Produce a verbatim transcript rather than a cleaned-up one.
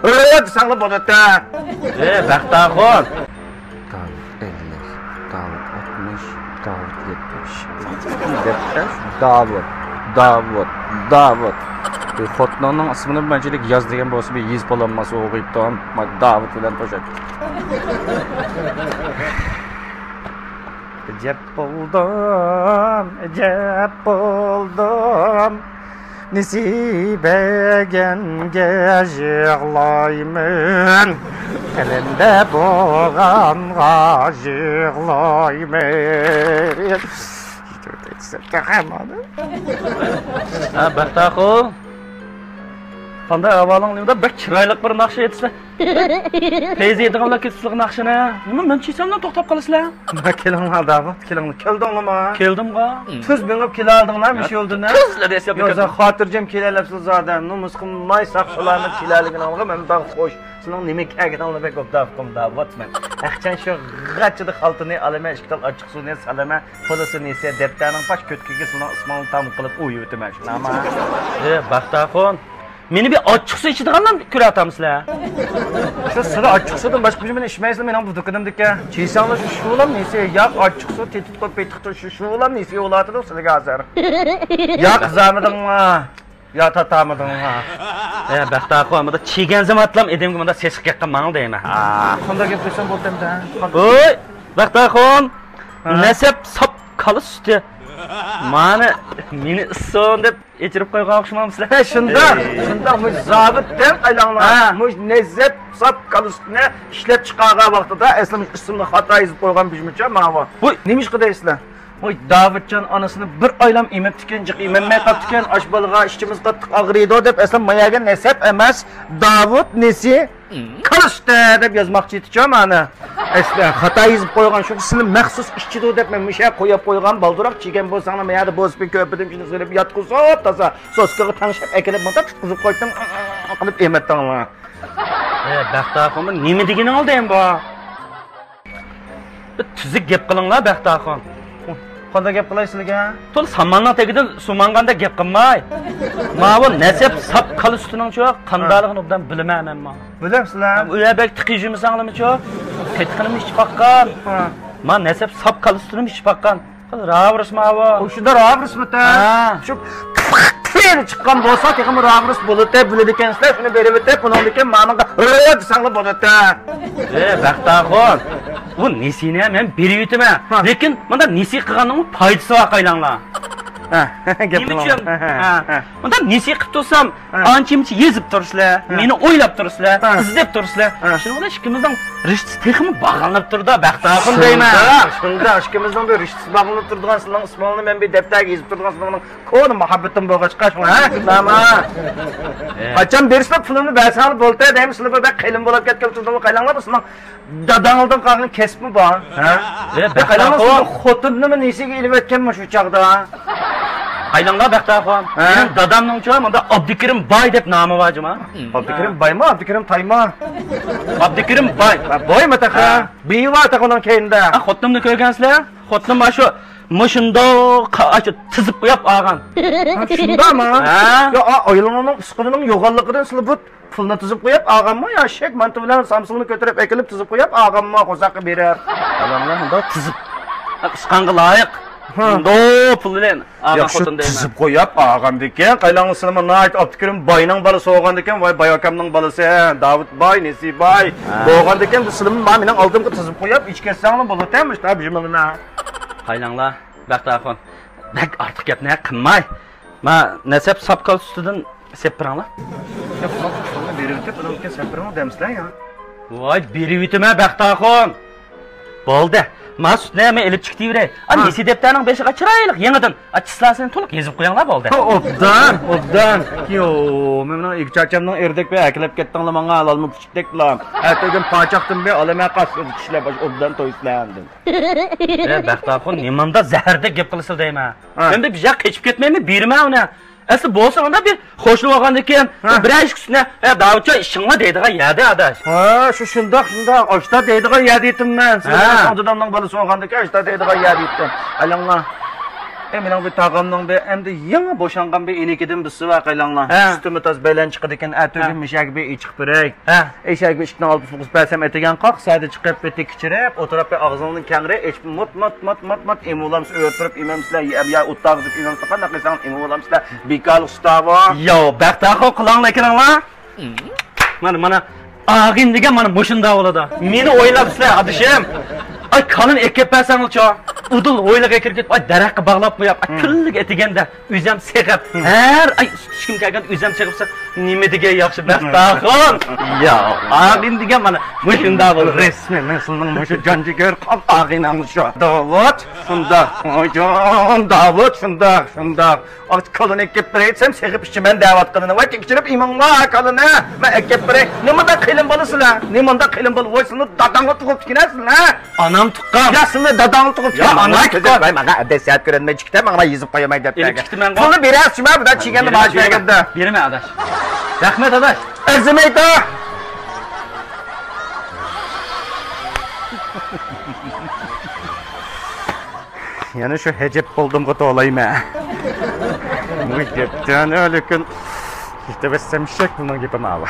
ئۆ دېسەڭلا بولاتتى. ئى، بەختىئاخۇن. داۋۇت ئەللىك، داۋۇت ئاتمىش، داۋۇت يەتمىش. دەپتەر داۋۇت، داۋۇت، داۋۇت. ئى، خوتۇنۇڭنىڭ ئىسمىنى مەنچىلىك ياز دېگەن بولسا، بىر يېزىپ بولالماس ئوغۇيتتۇم. ما داۋۇت بىلەن توشاتتى. ئەجەب بولدۇم، ئەجەب بولدۇم. نېسىپ بەرگەنگە يىغلايمەن، قەلەندەر بولغانغا يىغلايمەن. ھە، بەختىئاخۇن. قانداق ئەھۋالىڭ؟ نېمىدا بەك چىرايلىق بىر ناخشا ئېيتىسەن. پەيزى ئېيتىدىغانلار كېتىپسىلەر ناخشىنى. نېمە، مەن چېچەمدىن توختاپ قالىسىلەر؟ كېلىڭلار، داۋۇت، كېلىڭلار. كېلدىڭلارمۇ؟ كېلدىمغۇ. تۈز مېڭىپ كېلەلدىڭلارمۇ شۇ يولدىن، ھە؟ تۈزلا دەسلەپ يوقسا كەلدىم. خاتىرجەم كېلەلەپسىز زادى. نومۇس قىلماي، ساق سالامەت كېلەلىگىنىڭلارغا مەن داغ خوش. سىلىڭ نېمە كەلگىنىڭلار بەك ئوبدان ئۇقۇم، داۋۇت مەن. ئەخچەن شۇ غاچچىدا خالتىنى ئالىمەن، ئىككى تال ئاچچىق سۇنى سالىمەن. پولىسى نېسى دەپتەرنىڭ پاش كۆتىكىگە سىلىنىڭ ئىسمىڭلارنى تام قىلىپ ئويۇۋېتىمەن، شۇنداقمۇ؟ ئى، بەختىئاخۇن، مېنى بىر ئاچچىق سۇ ئىچىدىغانلا كۆرۈۋاتامسىلەر؟ شۇ سىلەر ئاچچىق سۇدىن باشقا بىر نېمىنى ئىچمەيسىلەر مېنىڭ بۇ دۇكىنىمدىكى. چىشاڭلار شۇ، شۇلام نېسى، ياق ئاچچىق سۇ، تېتىتقۇ پېتىقتۇ، شۇ، شۇلام نېسى بولۇۋاتىدۇ سىلەرگە ھازىر. يا قىزارمىدىڭلار، يا تاتارمىدىڭلار. ئە، بەختىئاخۇن، بۇندا چىگەن زېماتلام ئېدىمگە مۇندا سېسىق گەپ قىلماڭ دەيمەن. ھا، قانداق گەپ قىلسام بولدى ئەمدى؟ ھوي، بەختىئاخۇن، ھا؟ نەسەپ ساپ كالا سۈتى. مانا، مېنى ئىسسىن دەپ ئېچىرىپ قويغان ئوخشىمامسىلەر؟ ھە، شۇنداق، شۇنداق. مۇشۇ زاۋۇت دەل ئايلاڭلار. ھا. مۇشۇ نەسەپ ساپ كالا سۈتىنى ئىشلەپ چىقارغان ۋاقتىدا ئەسلى مۇشۇ ئىسمىنى خاتا يېزىپ قويغان بىزمۇچە ماۋۇ. ۋوي. نېمىشقا دەيسىلەر؟ ۋاي، داۋۇتجان ئانىسىنى بىر ئايلام ئېمەپتىكەن، جىق ئېمەلمەي قاپتىكەن، ئاش بالىغا ئىچىمىز قاتتىق ئاغرىيدۇ دەپ، ئەسلى ما يەرگە نەسەپ ئەمەس، داۋۇت نېسى كالا سۈتى دەپ يازماقچى ئىدىچۇ مانا. ئەسلى خاتا يېزىپ قويغان، شۇ سىلى مەخسۇس ئىچىدۇ دەپ مەن مۇشۇ يەرگە قويۇپ قويغان، بالدۇراق چىگەن بولساڭلار ما يەردە بوسپى كۆرپىدىن شۇنى سېلىپ ياتقۇزۇپ تازا سوسكىغا تەڭشەپ ئەكېلىپ مۇنداق تۇتقۇزۇپ قويدۇم، قىلىپ ئېمەتتىڭلار. ئە، بەختىئاخۇن، بۇ نېمە دېگىنىڭ دەيمەن بۇ؟ بىر تۈزۈك گەپ قىلىڭلار، بەختىئاخۇن. قانداق گەپ قىلاي سىلىگە؟ تولا ساماننىڭ تېگىدىن سۇ ماڭغاندەك گەپ قىلماي. ماۋۇ نەسەپ ساپ كالا سۈتىنىڭچۇ قانداقلىقىنى ئوبدان بىلىمەن مەنمۇ. بىلەمسىلەر؟ ئۇ يەر بەك تىقىي يۈرمىسەڭلارمۇچۇ؟ تېتىقىنىمۇ ئىچىپ باققان. ھە. ما نەسەپ ساپ كالا سۈتىنىمۇ ئىچىپ باققان. راۋۇرۇسما ئاۋۇ؟ ئۇ شۇنداق راۋۇرۇسمىتە؟ ھە. شۇ پېرى چىققان بولسا تېخىمۇ راۋۇرۇس بولىدۇ، بىلىدىكەنسىلەر، شۇنى بېرىۋېتىپ، ئۇنىڭدىن كېيىن ماڭا ھۆ دېسەڭلار بولىدۇ. ئى، بەختىئاخۇن، بۇ نېسىنى مەن بېرىۋېتىمەن. ھە. لېكىن مۇنداق نېسى قىلغاننىڭمۇ پايدىسى بار قايلاڭلار. ھە، گەپ نېمە قىلىڭ. ئۈچۈن؟ ھە، ھە، ھە. ھە. مۇنداق نېسى قىلىپ تۇرسام، ھە. ئانچە-مۇنچە يېزىپ تۇرىسىلەر، ھە. مېنى ئويلاپ تۇرىسىلەر، ھە. ئىزدەپ تۇرىسىلەر. ھە. شۇنىڭ بىلەن ئىككىمىزنىڭ رىشتىسى تېخىمۇ باغلىنىپ تۇرىدۇ، بەختىئاخۇن دەيمەن. شۇنداق، شۇنداق. ئىككىمىزنىڭ بىر رىشتىسى باغلىنىپ تۇرىدىغان، سىلىنىڭ ئىسمىڭلارنى مەن بىر دەپتەرگە يېزىپ تۇرىدىغان، سىلىنىڭ كونا مۇھەببىتىم بولغاچقا، شۇڭا، ھە؟ ناما. ھە. قاچان بېرىسىلەر پۇلۇمنى بەرسەڭلار بولدى دەيمەن، سىلەر بىر بەك قېلىن بولۇپ كەتكەن تۇردۇڭلار، قايلاڭلار، سىلىنىڭ داداڭلاردىن قالغان كەسىپمۇ بار؟ ھە؟ ئە، بەختىيار ئاخۇن. خوتۇننىمۇ نېسىگە ئېلىۋەتكەنمۇ شۇ چاغدا؟ قايلاڭلار، بەختىيار ئاخۇن. ھە؟ مېنىڭ دادامنىڭچۇ مۇندا ئابدۇكېرىم باي دەپ نامى بار جۇما. ئابدۇكېرىم بايمۇ، ئابدۇكېرىم تايمۇ؟ ئابدۇكېرىم باي. ھە، بايمۇ تېخى؟ ھە. بېيى بار تېخى ئۇنىڭ كەينىدە. ھە، خوتۇنۇمنى كۆرگەنسىلەر؟ خوتۇنۇم مانا شۇ، مۇشۇنداق، ئاشۇ تىزىپ قويۇپ ئالغان. ھە، شۇنداقمۇ؟ ھە. يا، ئا-، ئايالىڭىزنىڭ ئۇسقىنىنىڭ يوغانلىقىدىن سىلەر بۇ پۇلنى تىزىپ قويۇپ ئالغانمۇ يا ئىشەك مانتا بىلەن سامسىلنى كۆتۈرۈپ ئەكېلىپ تىزىپ قويۇپ ئالغانمۇ قورساققا بېرەر؟ بالامنى مۇنداق تىزىپ، ئۇسقانغا لايىق، ھە. مۇنداق پۇل بىلەن ئالغان خوتۇن دەيمەن. تىزىپ قويۇپ ئالغاندىكىن، قايلاڭلار سىلەرمۇ ناھايىتى ئابدۇكېرىم باينىڭ بالىسى بولغاندىكىن، ۋاي باي ئاكامنىڭ بالىسى، داۋۇت باي، نېسى باي ھە. بولغاندىكىن، بۇ سىلەرمۇ مانا مېنىڭ ئالدىمغا تىزىپ قويۇپ ئىچىپ كەتسەڭلار بولىدۇ، مۇشۇنداق بىژىمىلىنى. قايلاڭلار، بەختىيار ئاخۇن، بەك ئارتۇق گەپنى قىلماي. ما نەسەپ ساپ كالا سۈتىدىن سېپىپ بېرىڭلار. ياق، بۇنىڭ پۇلىنى بېرىۋېتىپ، ئۇنىڭدىن كېيىن سېپىپ بېرىڭ دەمسىلەر يا. ۋاي، بېرىۋېتىمەن، بەختىيار ئاخۇن. بولدى. ما سۈتنى ھەممە ئېلىپ چىقىۋېرەي. ئا، ھە. نېسى دەپتەرنىڭ بېشىغا چىرايلىق يېڭىدىن، ئا، چىسلاسىنى تولۇق يېزىپ قويۇڭلار، بولدى. ھە، ئوبدان، ئوبدان. يو، مېنىڭ ئىگە چاچامنىڭ ئېرىدەك بىر ھەكىلەپ كەتتىڭلار ماڭا، ھالالمۇ پۇچۇقتەكلا. ئەتىگۈن پاچاقتىن بىر ئالىمەن قاسسىدىن چىشلەپ، ئوبدان تويسىلەر ئاندىن. ئە، بەختىيار ئاخۇن، نېمانداق زەھەردەك گەپ قىلىسىلەر دەيمەن. ھە. ئەمدى بىر ياق قېچىپ كەتمەيمەن، بېرىمەن ئۇنى. ئەسلى بولسا ئۇنداق بىر خوشلىۋالغاندىن كېيىن، ھە. بىر ئىككى سۈتنى، ئە، داۋۇتجان ئىشىڭلار دەيدىغان يەردە ئاداش. ھە، شۇ شۇنداق، شۇنداق. ئاشتا دەيدىغان يەردە ئېيتىممەن. ھە. سىلەر دادامنىڭ بالىسى بولغاندىكىن ئاشتا دەيدىغان يەردە ئېيتتىم. ئايلاڭلار. ئەي، مېنىڭ بىر تاغامنىڭ بىر، ئەمدى يېڭى بوشانغان بىر ئىنىكىدىن بىرسى بار، قايلاڭلار. ھە. سۈتىمۇ تاز بەلەن چىقىدىكەن، ئەتىگۈن ھە. مۇشەگە بىر ئېچىق بېرەي. ھە. ئېشەگە بىر ئىككىنى ئالدىسىغا بەرسەم ئەتىگەن قاق سەدە چىقىپ، بىر تىك كىچىرىپ، ئولتۇرۇپ بىر ئاغزىڭنى كەڭرى ئېچىپ، مۇت، مۇت، مۇت، مۇت، مۇت، ئېمىۋالامسىز، ئۆرە تۇرۇپ ئېمەمسىلەر، يە، يە ئوتتا ئاغزىپ ئېمەمسىلەر، قانداق قىلساڭ ئېمىۋالامسىلەر، بىكارلىق ئۇستا بۇ. ياۋ، بەختىيار خو، قىلاڭلار كىرىڭلار. مانا، مانا، ئاغىن دېگەن مانا مۇشۇنداق بولىدۇ. مېنى ئويلاپسىلەر، ئادىشىم. ئاي، كالىنى ئەكەپ بەرسەڭلارچۇ. ئۇدۇل ھويلىغا كىرىپ كېتىپ، ئاي، دەرەخكە باغلاپ قويۇپ، ئاي، كۈنلۈك ئەتىگەندە ئۆزەم سېغىپ، ھەر ئاي سۈت ئىچكۈم كەلگەندە ئۆزەم سېغىپسا، نېمە دېگەن ياخشى بەختىيار خو. يا، ئاغىن دېگەن مانا مۇشۇنداق بولىدۇ. رەسمىي، مەن سېنىڭ مۇشۇ جان جىگەر قان ئاغىنەڭ شۇ. داۋۇت، شۇنداق. جان داۋۇت، شۇنداق، شۇنداق. ئاچ كالىنى ئەكىپ بېرەي دېسەم، سېغىپ ئىچىمەن دەۋاتقىنىنى. ۋاي، تەكشۈرۈپ ئېمىڭلار كالىنى. مەن ئەكىپ بېرەي. نېمانداق قېلىن بالىسىلەر؟ نېمانداق قېلىن بالا؟ ۋاي، سېنى داداڭلا تۇغۇپتىكەن سىلەر. ئانام تۇغقان. يا، سېنى داداڭلا تۇغۇپتىكەن. يا، ئانام تۇغقان. ۋاي، ماڭا ئەبەس سەت كۆرۈنمەي چىقتى. ماڭا يېزىپ قويماي دەپ ئېلىپ بەرگەن. چىقتىمەن. پۇلنى بېرەرسىز شۇما، بۇدا چىگەندە بېرىمەن، ماڭا بېرىمەن. بەرگەندە. بېرىمەن، ئاداش. رەھمەت، ئاداش. ئەرزىمەيدۇ. يەنە شۇ ھەجەپ بولدۇمغۇ تولايمەن. بۇ گەپتىن ئۆلۈكۈن كېتىۋەتسەم شەك بۇنىڭ گېپى ماۋۇ.